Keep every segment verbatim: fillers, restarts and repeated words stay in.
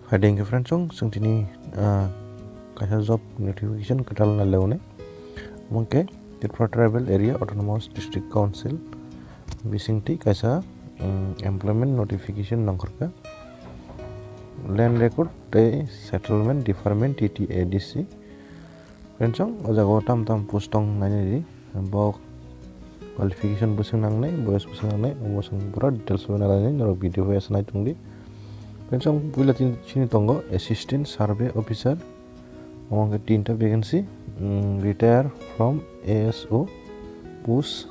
Hai dengke friends, chwng tini, ah, kaisa job notification kwtal na leone. Omo khe Tripura Tribal Area Autonomous District Council bisingtwi kaisa, um, employment notification nongkhorkha. Land Record tei Settlement Department, T T A D C. Friends, o jaga o tam tam post tong nainai di. Bo qualification bwswk nangnai, boyos bwswk nangnai, omo chwng pura details o nainai norok video bai aswk nai tongdi. Friends, puila tin chini tongo Assistant Survey Officer, omo khe tinta vacancy, mm, retire from A S O post,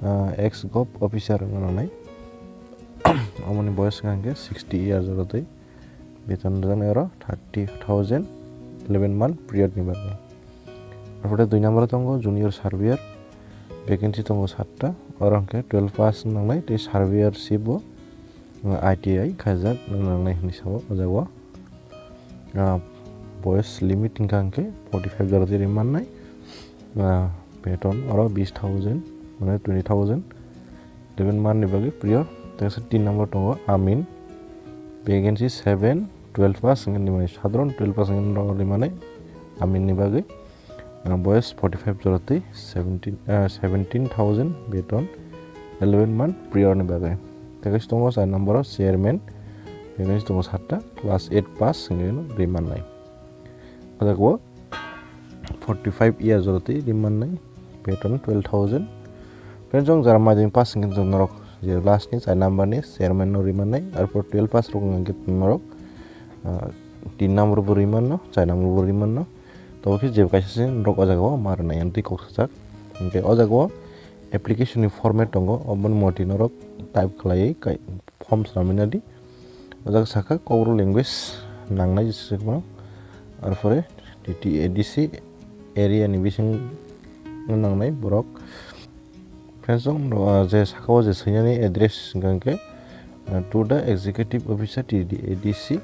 ah, ex gov officer wngna nangnai. Omoni boyos wngkha khe sixty years oro tei. Beton rwjaknai oro thirty thousand, eleven month period ni bagwi. Arpore dui number o tongo junior surveyor, vacancy tongo satta, oro hwnkhe twelve pass nangnai tei surveyorship bo, uh, I T I khaijak nangnai hinwi sao o jaga o. Uh, boyos limit hwnkha hwnkhe forty five jora twi rimannai, uh, beton oro bis thousand, mane twenty thousand. Eleven month ni bagwi priyo. Tei tin number tongo Amin. Vacancy seven, twelve pass wngkha ni mani, sadharon twelve pass wngkha ni rok rimani Amin ni bagwi. Ah, boyos forty five jora twi seventeen, ah, seventeen thousand beton, eleven month priyo ni bagwi. Tei kaisa tongo char number o chairman. Vacancy tongo satta, class eight pass wngkha ni rimannai. O jaga o forty five years jora twi rimannai, beton twelve thousand. Friends, chwng jara maiding pass hwnkhe norok je last ni char number ni chairman no rimannai, arpor twelve pass rok hwnkhe norok, ah, tin number bo rimanno, char number bo rimanno. Tobo khe je kaisa se norok o jaga o ma rwnai, ang twi kok sajak. Hwnkhe o jaga o application ni format tongo, oboni moti norok type khlaiwi kai-, form swnamwi nadi. O jaga sakha Kokborok language nangnai jesa se bono. Arpore T T A D C area ni bising nangnai borok. Friends, chwng, ah, je saka o je swinani address hwnkha hwnkhe, ah, to the executive officer T T A D C,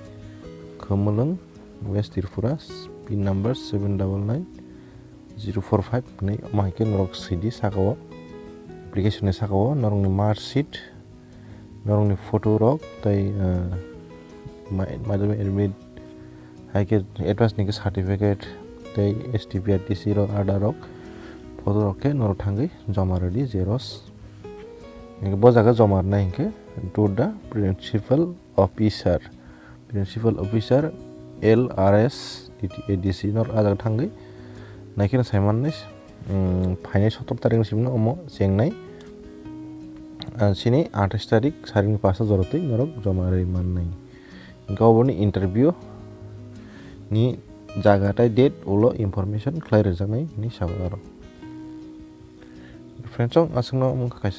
Khumulwng, West Tripura, pin number seven double nine zero four five hinwi, omo hai khe norok swidi saka o, application ni saka o norokni mark sheet, norokni photo rok tei, ah, ma-, madhyamik admit hai khe advance ni khe certificate tei S T P R T C rok, Aadhaar rok, photo rok khe norok thangwi joma rwdi, xerox. Bo jaga joma rwnai hinkhe to the principal officer, principal officer L R S T T A D C norok ah jaga thangwi naikheno sai mannai, um, phainai sotor tarik ni simi no omo chengnai, ah, chini athais tarik sarini pasta jorotwi norok joma rwi mannai. Hinkhe oboni interview ni jaga tei date ulo information khlai rwjaknai hinwi sabo aro. Friends, chwng aswkno omo wngkha kaisa